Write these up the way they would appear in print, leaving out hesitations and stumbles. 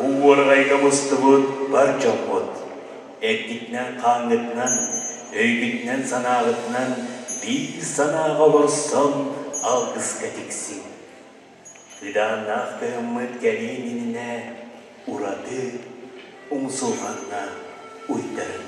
Бу уораҕайга мустубут бар дьоммут, эккитинэн-хааҥҥытынан, өйгүтүнэн-санааҕытынан биир санааҕа олорсон алгыска тиксиҥ. Кыдааннаах кыһыммыт кэлиэн иннинэ ураты умсулҕанна уйдарыҥ.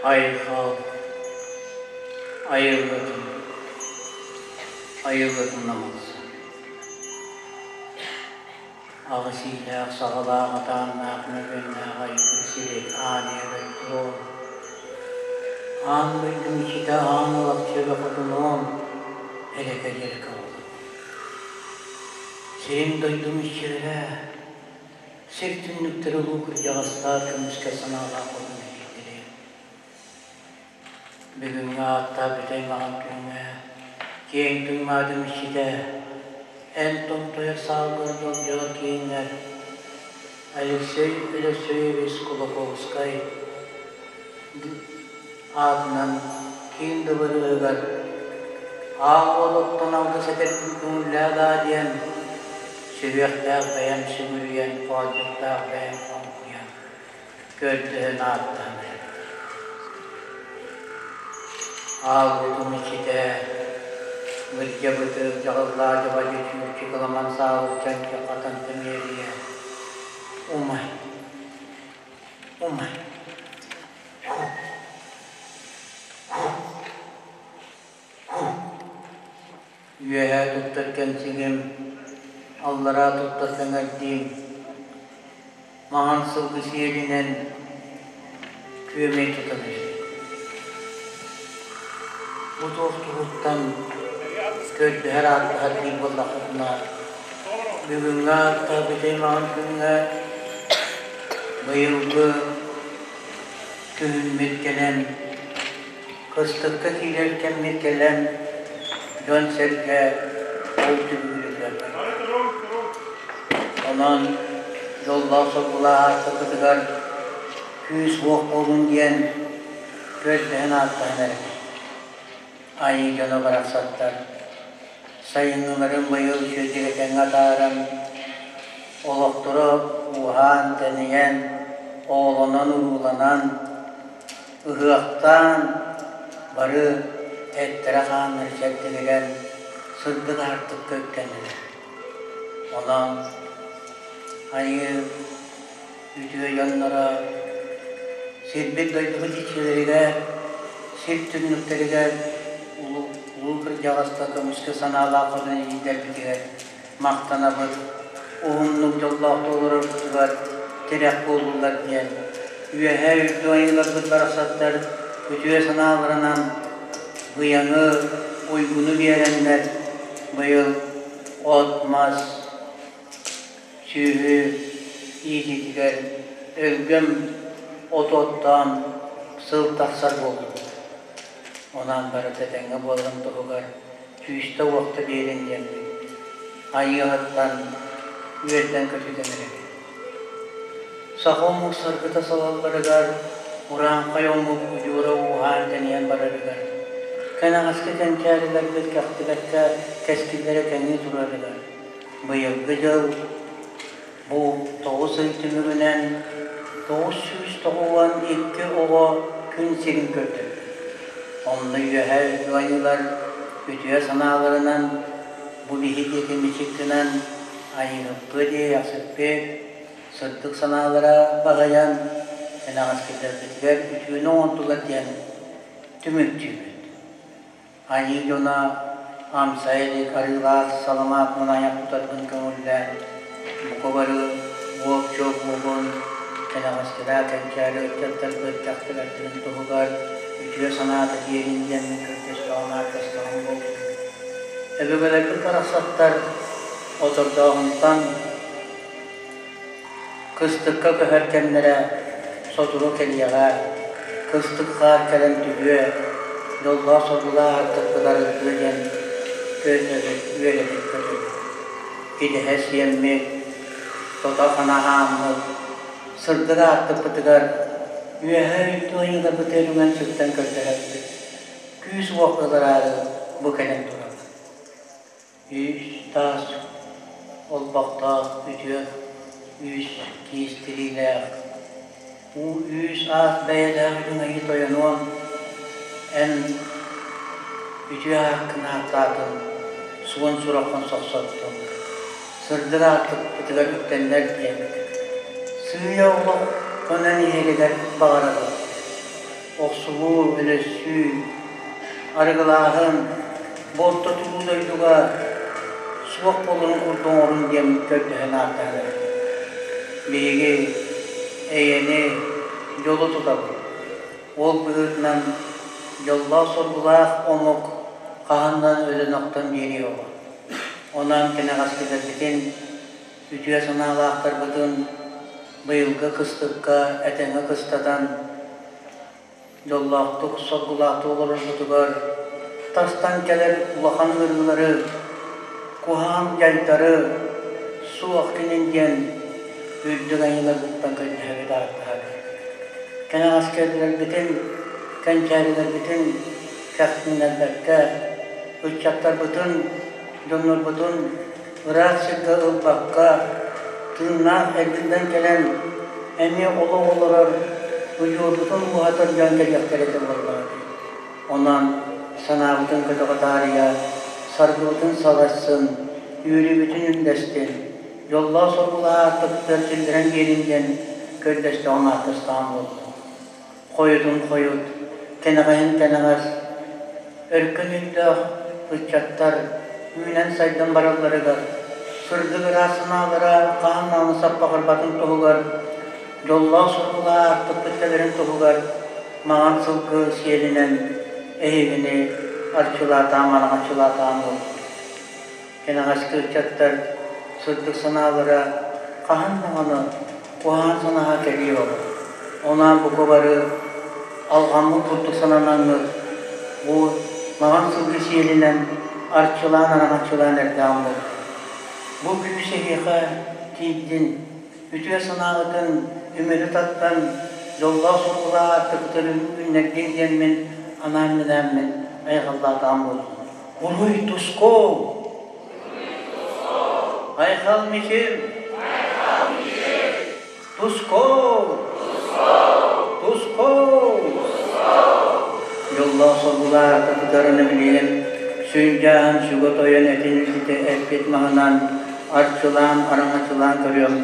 Айхал айылгытын айылгытын намылсын Аҕыс иилээх саҕалаах атааннаах мөһүөннээх айгыр сири аан ийэ дойдуом Аан дойдум иччитэ аан алахчыга хотунуом эрэкэ-дьэрэкэ олох Сирим дойдум иччилэрэ сир түннүктэрэ улуу кырдьаҕастаах көмүскэ санаалаах хотун эдьиийдэрэ Бүгүҥҥү ааттаах бүтэй маҕан күҥҥэ киэҥ туймаадым иччитэ эн томтойор саалгар дьолдьоҕор киэҥҥэр Алексей Өлөксөйөбүс Кулаковскай аатынан киин дыбарыаһыгар аал уолуттан алгыс этэрбин көҥүллээ даа диэн сүһүөхтээх бэйэм сүгүрүйэн, хоолдьуктаах бэйэм хоҥкуйан көрдөһөн ааттаһан эрэбит. Аалбытым иччитэ, Мырдьабытык, дьаҕыллаа дьабадьы чүүччү кыламан саалык чанча хатан тэмиэрийэ, умай, умай, ху, ху, ху. Үөһээ туттар кэнсигим, аллараа туттар сэҥэрдиим, маҥан сылгы сиэлинэн күөмэй тутан эрэбин. Бу туох туһуттан көрдөһөр ааттаһар диир буоллаххытына, бүгүҥҥү ааттаах бүтэй маҥан күҥҥэ быйылгы күһүммүт кэлэн Кыстыкка киирэр кэммит кэлэн, дьон-сэргэ ол түбүгүрүтүгэр барбыт. Онон дьоллоох-соргулаах аартыкпытыгар күүс-уох буолун диэн көрдөһөн ааттаһан эрэбит. Айыы дьоно барахсаттар сайыҥҥыларын быйыл үчүгэйдик этэҥҥэ атааран, олохторо ууһаан-тэнийэн, оҕолонон-урууланан, Ыһыахтаан бары эттэрэ-хааннара чэбдигирэн, сырдык аартыкка үктэннилэр. Онон айыы үтүө дьонноро сирбит-дойдубут иччилэригэр, сир түннүктэригэр улуу кырдьаҕастар көмүскэ санаалаах хотун эдьиийдэрбитигэр махтанабыт, уһуннук дьоллоохтук олорорбутугар тирэх буоллулар диэн үөһээ үрдүк айыыларбыт барахсаттар үтүө санааларынан быйаҥы, уйгуну биэрэннэр быйыл от-мас, сүөһү иитиитигэр өлгөм от оттоон сыл тахсар буоллубут. Онон барыта этэҥҥэ буоларын туһугар күүстэ-уохта биэрин диэммит Айыыһыттан үөрдэн-көтүтэн эрэбит. Саха омук саргыта салалларыгар, урааҥхай омук удьуора ууһаан-тэнийэн барарыгар, кэнэҕэски кэнчээрилэрбит кэхтибэккэ кэскиллэрэ кэҥии турарыгар быйылгы дьыл Бу тоҕус ый түмүгүнэн 992 оҕо күн сирин көрдөрдө. Онно үөһээ үрдүк айыылар үтүө санааларынан бу биһи диэки мичик гынан айыыһыппыт, иэйэхсиппит сырдык санаалара баһыйан Кэнэҕэскилэрбитигэр үтүөнү оҥордулар диэн түмүктүүбүт. Айыы дьоно амсайа илик арыылаах саламаатынан айах тутарбын көҥүллээн, бука бары уол-чуол буолуон, кэнэҕэскилээх кэнчээри ыччаттарбыт кэхтибэттэрин туһугар үтүө санаата диэрин диэн көрдөстөҕүм ааттастаҕым буоллун. Өбүгэлэрбит барахсаттар отордооҕунтан Кыстыкка көһөр кэмнэрэ сотору кэлиэҕэ, кыстык хаар кэлэн түһүө, дьоллоох-соргулаах артыкпыт арыллыа диэн көрдөбүт, үөрэбит-көтөбүт. Идэһэ сиэммит, тото-хана аһааммыт, сырдык аартыкпытыгар үөһээ үрдүк айыыларбытыгар үҥэн-сүктэн көрдөһөрбүт, күүс-уох ылараары бу кэлэн турабыт. Үс таас олбохтоох үтүө үс киис тириилээх, уу үүс аас бэйэлээх үрүҥ айыы тойонуом, эн үтүө ааккын ааттаатым, суон сураххын сохсоттум, сырдык аартыкпытыгар үктэннэр диэн, сыыйа олох көнөн иһэригэр баҕарабын. Охсуһуу, өлөссүү, арыгылааһын бу орто туруу дойдуга суох буоларын курдук оҥорун диэн көрдөһөн ааттаһан эрэбит. Биһиги эйэни, дьолу тутабыт. Ол быһыытынан дьоллоох-соргулаах омук хаһан да өлөн-охтон биэриэ оҕо. Онон кэнэҕэскилэрбитин, үтүө санаалаахтарбытын быйылгы кыстыкка этэҥҥэ кыстатан, дьоллоохтук, соргулаахтык олорорбутугар тастан кэлэр улахан ыарыылары, куһаҕан дьайдары суох гинин диэн үрдүк айыыларбыттан көрдөһөбүт ааттаһабыт. Кэнэҕэскилэрбитин, кэнчээрилэрбитин кэхтиннэрбэккэ, ыччаттарбытын, дьоннорбутун ыраах сиргэ ылбакка, тыыннаах эргиллэн кэлэн, эмиэ олох олорор удьуорбутун ууһатар дьон кэлиэхтэрэ этэ буоллаҕа дии. Онон санаабытын көтөҕө таарыйа, саргыбытын салайсын, үөрүүбүтүн үллэстин, дьоллоох-соргулаах аартыкпытыгар киллэрэн биэриҥ диэн көрдөстөҕүм ааттастаҕым буоллун. Хойутун хойут, кэнэҕэһин кэнэҕэс, өркөн өйдөөх ыччаттар үүнэн-сайдан баралларыгар, сырдык ыраас санаалара хаһан даҕаны саппаҕырбатын туһугар, дьоллоох-соргулаах аартыкпыт кэлэрин туһугар маҥан сылгы сиэлинэн эһигини арчылаатаан, араҥаччылаатаан буоллун. Кэнэҕэски ыччаттар сырдык санаалара хаһан даҕаны куһаҕан санааҕа кэлиэ оҕо. Онон бука бары алҕаммыт курдук сананаҥҥыт бу маҥан сылгы сиэлинэн арчылаан араҥаччылаан эрдэҕим буоллун. Бу күүс эһиэхэ тиийдин, үтүө санааҕытын үмүрү таттан, дьоллоох-соргулаах аартыкытын үүннэрдин диэммин анаан-минээммин айҕаллаатаҕым буоллун. Уруй тускул! Айхал мичил! Тускул! Тускул! Дьоллоох соргулаах кытарын билигин сүндьааһын сүгэ тойон этин илдьитэ эппит маһынан арчылаан араҥачылаан көрүөм.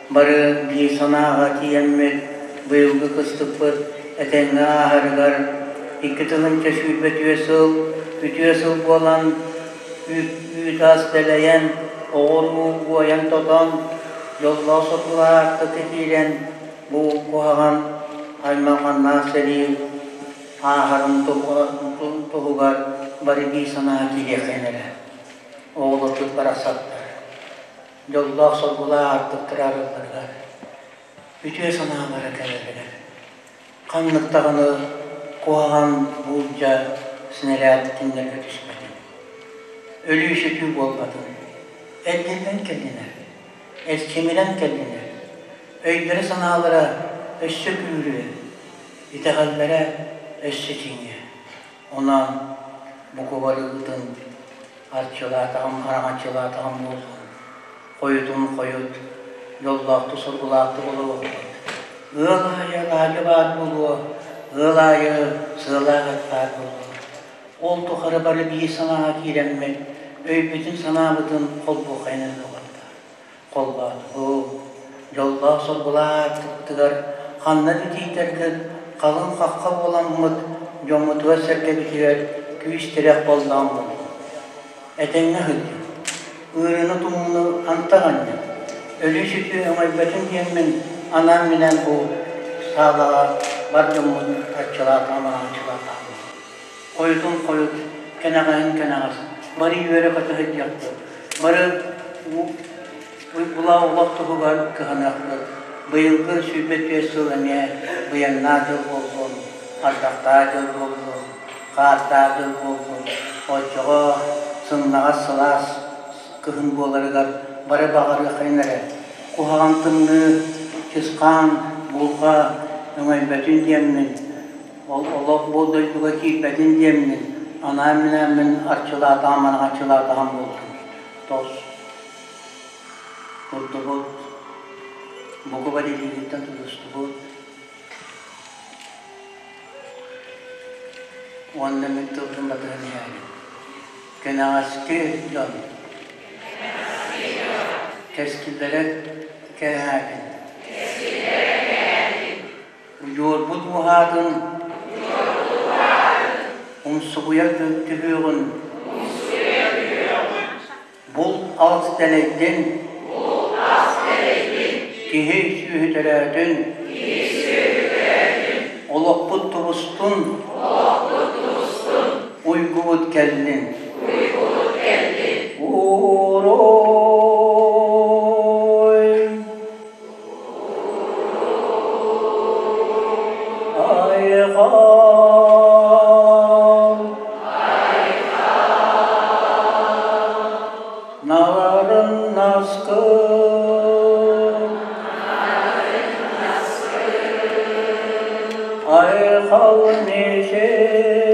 Бары биир санааҕа тиийэммит быйылгы кыстыкпыт этэҥҥэ ааһарыгар 2024 сыл үтүө сыл буолан үүт-ас дэлэйэн, оҕо-уруу уойан-тотон, дьоллоох-соргулаахтык киирэн бу куһаҕан аймалҕаннаах сэрии ааһарын туһугар бары биир санаа киириэххин эрэ. Оҕолорбут барахсаттар дьоллоох-соргулаах аартыктара арылларыгар, үтүө санаалара кэлэригэр ханнык даҕаны куһаҕан буулдьа снаряд кинилэргэ түспэтин, өлүү-сүтүү буолбатын, эргиллэн кэллинэр, эрчимирэн кэллинэр, өйдөрө-санаалара өссө күүрүө, итэҕэллэрэ өссө чиҥиэ. Онон бука барыгытын арчылаатаҕым, араҥаччылаатаҕым буоллун, хойутун хойут, дьоллоохтук-соргулаахтык олоруохпут. Ыал аайы алаадьы баар буолуо, ыал аайы сыалаах эт баар буолуо. Ол тухары бары биир санааҕа киирэммит, өйбүтүн-санаабытын холбуоххайынан доҕордоор. Холбоотубут, дьоллоох-соргулаах аартыкпытыгар ханна да тиийдэргит халыҥ хахха буоламмыт дьоммутугар-сэргэбитигэр күүс-тирэх буоллаҕым буоллун. Этэҥҥэ сылдьыҥ, ыарыыны-тумууну антах анньыҥ, өлүү-сүтүү өҥөйбөтүн диэммин анаан-минээн бу саалаҕа бар дьоммутун арчылаатаҕым араҥаччылаатаҕым. Хойутун хойут, кэнэҕэһин кэнэҕэс, бары үөрэ-көтө сылдьыахпыт, бары уйгулаах олох туһугар кыһаныахпыт. Быйылгы 24 сыл эмиэ быйаҥнаах дьыл буоллун, ардахтаах дьыл буоллун, хаардаах дьыл буоллун, оччоҕо сымнаҕас сылаас кыһын буоларыгар бары баҕарыаххайын эрэ. Куһаҕан тымныы, чысхаан, буурҕа өҥөйбөтүн диэммин, ол олох бу дойдуга киирбэтин диэммин, анаан-минээммин арчылаатаҕым, араҥаччылаатаҕым буоллун. Тос турдубут, бука илиигиттэн тутустубут уонна мин тылбын батыһан иһээбин. Кэнэҕэски дьон кэскиллэрэ кэҥээтин. Удьуорбут уһаатын умсугуйа түһүөҕүн Булт-алт дэлэйдин, киһи сүөһү төрөөтүн, олохпут тубустун, уйгубут кэллин. Уруй! Айхал! Нарын наскы! Айхал мечел!